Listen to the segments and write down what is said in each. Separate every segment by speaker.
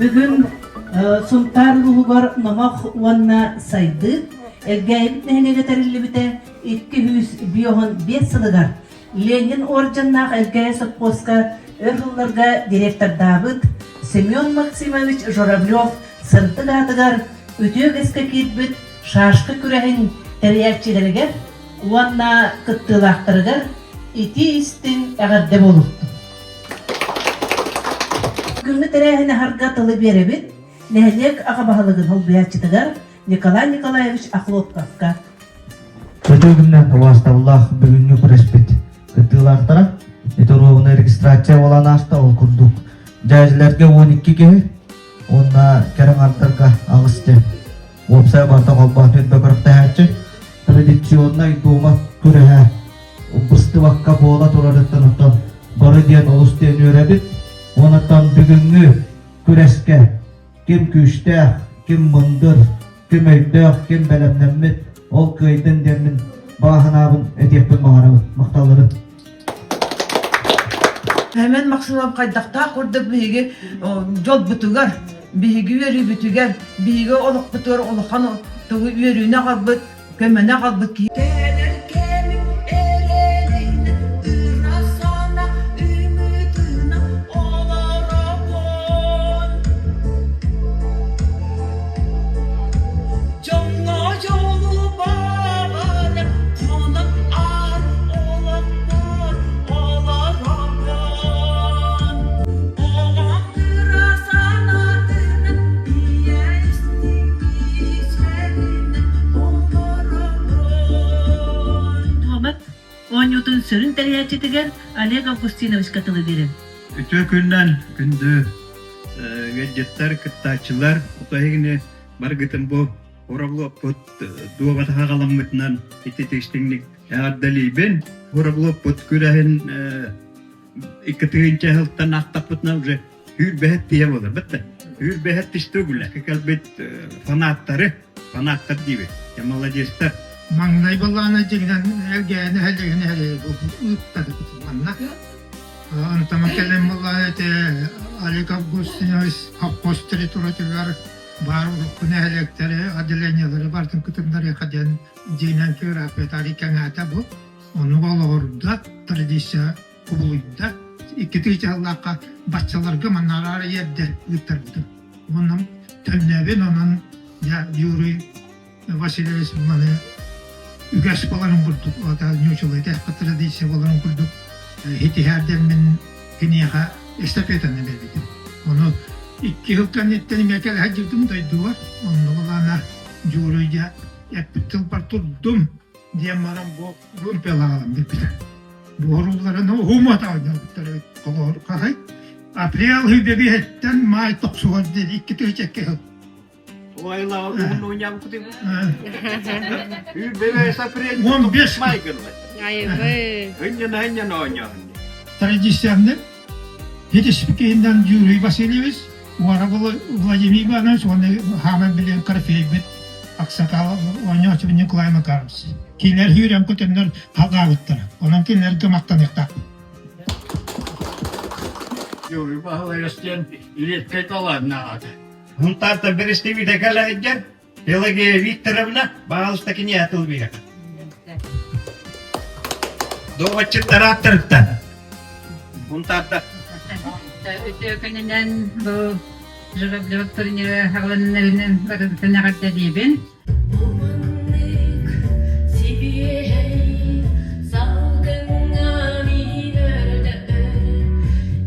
Speaker 1: Бүгүн Сунтаар улууһугар номох уонна сайдыы Элгээйибит нэһилиэгэ тэриллибитэ 255 сылыгар Ленин орденнаах Элгээйи сопхуоска өр сылларга директордаабыт Семен Максимович Журавлев сырдык аатыгар үтүө үгэскэ киирбит шашка күрэһин тэрийээччилэригэр уонна кыттыылаахтарыгар итии-истиҥ эҕэрдэ буолуохтун. Бүгүҥҥү тэрээһин аһарга тылы биэрэбит нэһилиэк аҕа баһылыгын солбуйааччытыгар Николай Николаевич Охлопковка.
Speaker 2: Үтүө күннэн убаастабыллаах бүгүҥҥү күрэспит кыттыылаахтара. Ити уруогуна регистрация буолан ааста ол курдук дьээдьилэргэ 12 киһи уонна кэрэ аҥардарга аҕыс диэн уопсай барыта холбоон түрбэ күрэхтэһээччи традиционнай дума күрэһэ быстыбакка буола турарыттан оттон бары диэн олус диэн үөрэбит. Онтон бүгүҥҥү күрэскэ ким күүстээх, ким мындыр, ким өйдөөх, ким бэлэмнэммит, ол кыайдын диэммин баҕа санаабын этиэхпин баҕарабын. Махталларын.
Speaker 3: Сэмэн Максимов хайдахтаах курдук биһиги дьолбутугар, биһиги үөрүүбүтүгэр, биһиги олохпутугар улахан тугу үөрүүнү аҕалбыт, көмөнү аҕалбыт киһи.
Speaker 4: Кэлэр кэмим эрэлин ыра сана үмүтүнэн олоробун. Дьоҥҥо дьолу баҕарар хонон аар олохпор олоробун. Оҕом кыра санаатынан ийэ истиҥ мичээринэн олоробун.
Speaker 1: Дуобат оонньуутун сүрүн тэрийээччитигэр Олег Августиновичка тылы биэрэн.
Speaker 5: Үтүө күннэн күндү ыалдьыттар, кыттааччылар, эһигини баргытын бу Уравлоппут дуобата хаҕаламмытынан ити истиҥник эҕэрдэлиибин. Уравлоппут күрэһин икки тыһыынча сылтан аахтахпытына уже үүрбэһэт тиһэ буолар бытта. Үүрбэһэт тистэ үгүлэ. Кэлбит фанаттары, фанаттар диибит. Молодецтар.
Speaker 6: Маҥнай балаана дьиҥинэн элгээни эһэлигин эһэлиги ыыттадыбыт манна. Онтон кэлэн буллаан этэ Олег Августинович совхоз территориятыгар баар урукку нэһилиэктэри, отделениелары барытын кытыннарыаха диэн дьиэнэн кыырааппытари кэҥээтэ бу. Оннук олоҕурда, традиция кубулуйда. Икки тыһыынчалаахха баччаларга маннаараары эрдэ ыыттарбытым. Уонна төннөбүн, онон я Юрий Васильевич маны үгэс буоларын курдук, ньуучалыйдахха традиция буоларын курдук хитиһээрдэммин киниэхэ эстафетаны биэрбитим. Ону икки сыл кэнниттэн эмиэ кэлэ сылдьыбытым дойдубар. Онно былаана Дьууруйга эппит тылбар турдум диэн баран бу вымпел аҕалан биэрбитэ. Буорулларын уһумата оонньообуттар холоор хаһай. Апрель хүйбэбиһэттэн маай тохсугар диэри икки тыһыынча сыл. 15 Традиционный Хитиспикиһиннэн Юрий Васильевич, уора Владимир Иванович уонна хааман билигин Корфейбит Аксакал оонньоочу Николай Макарович. Кинилэр сүүрэн көтөннөр халгаабыттара. Онон кинилэргэ махтаныахтаахпыт.
Speaker 5: Юрий Баһылайыс диэн редкэй талааннаах этэ. Мунтаартан биристибитэ кэлэ сылдьар Пелагея Викторовна баҕалыста киниэхэ тыл биэрэр. Дуобатчыттар ааттарыттан. Мунтаарда.
Speaker 7: Үтүө күнүнэн бу Журавлев турниры аҕаланнарынан барыбытын эҕэрдэлиибин.
Speaker 4: Бу маннык сибиэһэй салгыҥҥа мин өрдө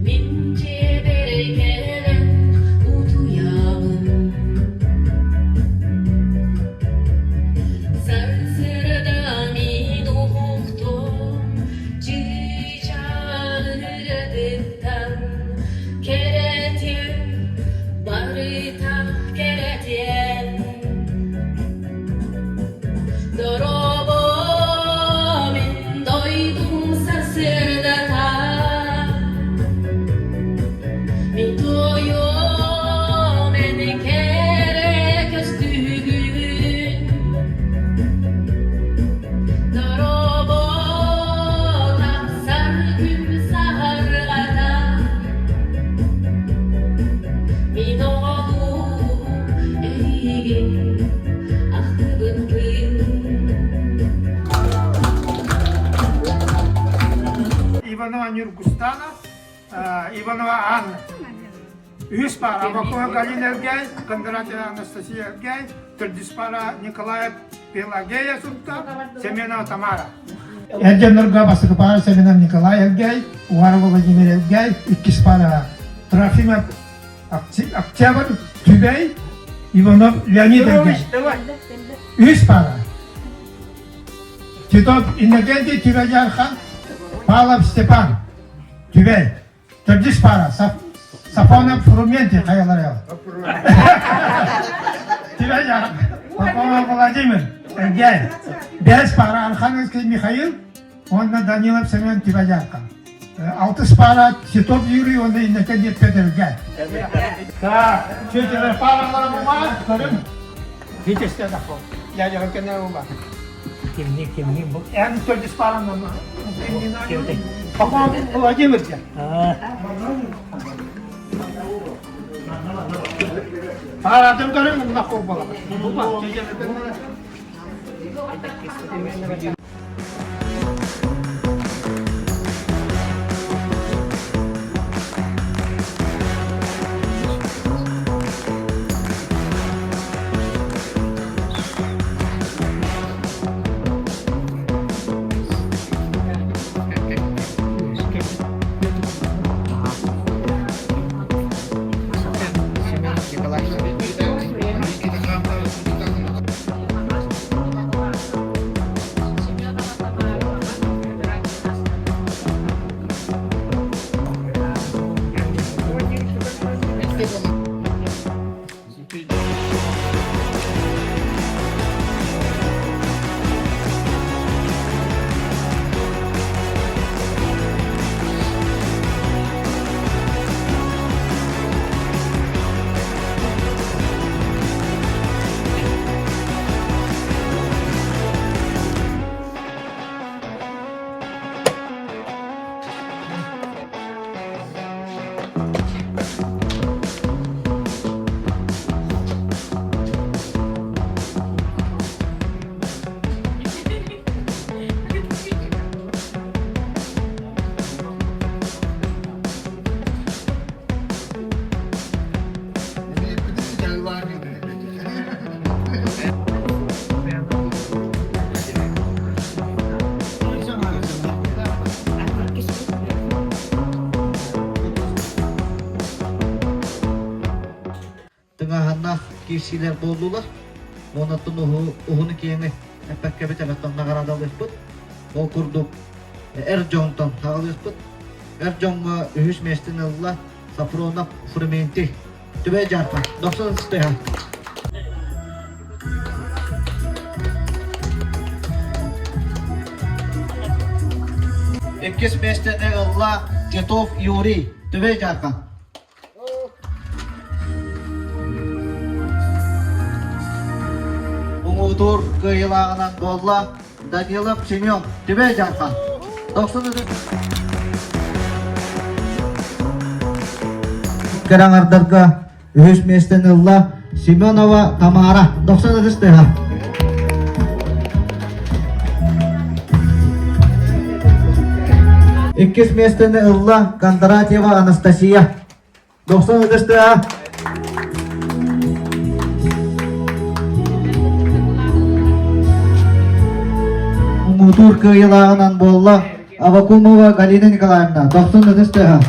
Speaker 4: мин дьиэбэр кэлэн утуйабын. Сарсыарда мин уһуктум чыычааҕы ырыатыттан кэрэтим барыта кэрэтиэн.
Speaker 6: Ньургустана, Иванова Анна. Үһүс пара Авакова Галина Элгэй, Кондратьева Анастасия Элгэй, төрдүс пара Николаев Пелагея Сунта, Семенова Тамара. Эр дьоннорго бастакы пара Семенов Николай Элгэй, Уаров Владимир Элгэй, иккис пара Трофимов Октябрь Түбэй, Иванов Леонид Элгэй. Үһүс пара Титов Иннокентий Түбэй-Дьаархан, Павлов Степан Түбэй. Төрдүс пара Сафонов Фрументий хайалара Түбэй-Дьаархан, Попова Владимир Элгэй. Бэс пара Архангельский Михаил уонна Данилов Семен Түбэй-Дьаархан. Алтыс пара Титов Юрий уонна Иннокентий Петерге. Так, чүчүлэр паралара бумаар, көрүҥ. Витесте дохо. Я я кene ула.
Speaker 8: Кимни кимни бу?
Speaker 6: Эн төрдүс паранан кимни Попов Владимир дьэ. Паратын көрүҥ мунна курбала.
Speaker 2: Тыҥааһыннаах киирсиилэр буоллулар. Уоннаттан уһуну-киэҥи эппэккэбит эбэттэн наҕараадалыахпыт. Ол курдук эр дьонтон хаалыахпыт. Эр дьоҥҥо үһүс миэстэни ылла Сафронов Фрументий. Түбэй Дьаарха. Дохсун ытыстыһа. Иккис миэстэни ылла Титов Юрий. Түбэй Дьаарха. Муҥутуур кыайыылааҕынан буолла Данилов Семен. Түбэй Дьаарха. Дохсун Кэрэ аҥардарга үһүс миэстэни ылла Семенова Тамара. Дохсун ытыс тыаһа. Иккис миэстэни ылла Кондратьева Анастасия. Дохсун ытыс тыаһа. Муҥутуур кыайыылааҕынан буолла Авакумова Галина Николаевна. Дохсун ытыс тыаһа.